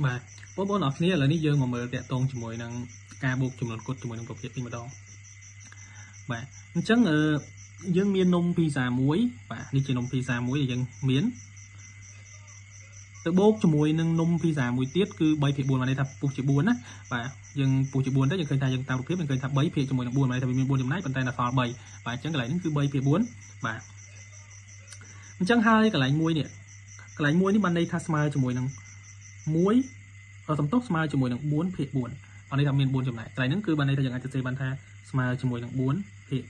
បាទបងប្អូនអរគ្នាឥឡូវនេះយើងមកមើលតាក់ទងជាមួយនឹងការបូកចំនួនគត់ជាមួយនឹងប្រភេទនេះម្ដងបាទអញ្ចឹងអឺយើងមាននំភីសាមួយបាទនេះជានំភីសាមួយដែលយើងមានទៅបូកជាមួយនឹងនំភីសាមួយទៀតគឺ3ភាគ4បានន័យថាពុះជា4ណាបាទយើងពុះជា4ទៅយើងឃើញថាយើងតាមរូបភាពយើងឃើញថា3ភាគជាមួយនឹង4បានន័យថាវាមាន4ចំណែកប៉ុន្តែនៅសល់3បាទអញ្ចឹងកន្លែងនេះគឺ3ភាគ4បាទអញ្ចឹងហើយកន្លែងមួយនេះកន្លែងមួយនេះបានន័យថាស្មើជាមួយនឹង1សំទោសស្មើជាមួយនឹង4ភាគ4បានន័យថាមាន4ចំណែកកន្លែងហ្នឹងគឺបានន័យថាយើងអាចសរសេរបានថាស្មើជាមួយនឹង4ភាគ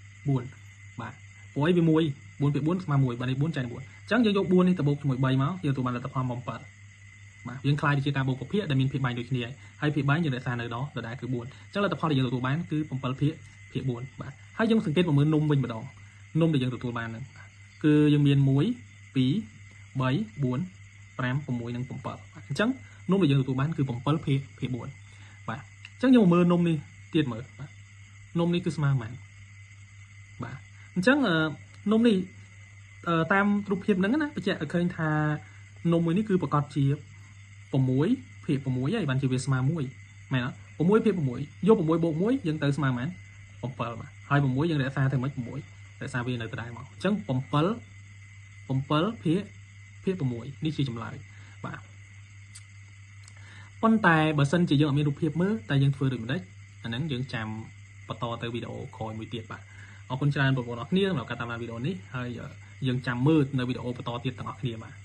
4បាទព្រោះអីវា1 4ភាគ4ស្មើ1បានន័យ4ចែក4អញ្ចឹងយើងយក4នេះទៅបូកជាមួយ3មកយើងទទួលបានលទ្ធផល7បាទយើងខ្លាយទៅជាការបូកពភាគដែលមានភាគបែងដូចគ្នាហើយភាគបែងយើងរក្សានៅដដែលគឺ4អញ្ចឹងលទ្ធផលដែលយើងទទួលបានគឺ7ភាគភាគ4បាទហើយយើងសង្កេតមកមើលនំវិញម្ដងនំដែលយើងទទួលបានហ្នឹងគឺយើងមាន1 2 3 4 5 6និង7បាទអញ្ចឹងនំដែលយើងទទួលបានគឺ7ភាគភាគ4បាទអញ្ចឹងយើងមកមើលនំនេះទៀតមើលបាទនំនេះគឺស្មើប៉ុន្មានបាទអញ្ចឹងនំនេះតាមរូបភាពហ្នឹងណាបញ្ជាក់ឲ្យឃើញថានំមួយនេះគឺប្រកាសជា6ភាគ6ហើយបានជាវាស្មើ1មែនអត់6ភាគ6យក6បូក1យើងទៅស្មើប៉ុន្មាន7បាទហើយ6យើងរក្សាទៅមិន6រក្សាវានៅដដែលមកអញ្ចឹង7 7ភាគភាគ6នេះជាចម្លើយបាទប៉ុន្តែបើសិនជាយើងអត់មានរូបភាពមើលតែយើងធ្វើដូចម្ដេចអាហ្នឹងយើងចាំបន្តទៅវីដេអូក្រោយមួយទៀតបាទអរគុណច្រើនបងប្អូនអរគ្នាសម្រាប់ការតាមដានវីដេអូនេះហើយយើងចាំមើលនៅវីដេអូបន្តទៀតទាំងអស់គ្នាបាទ។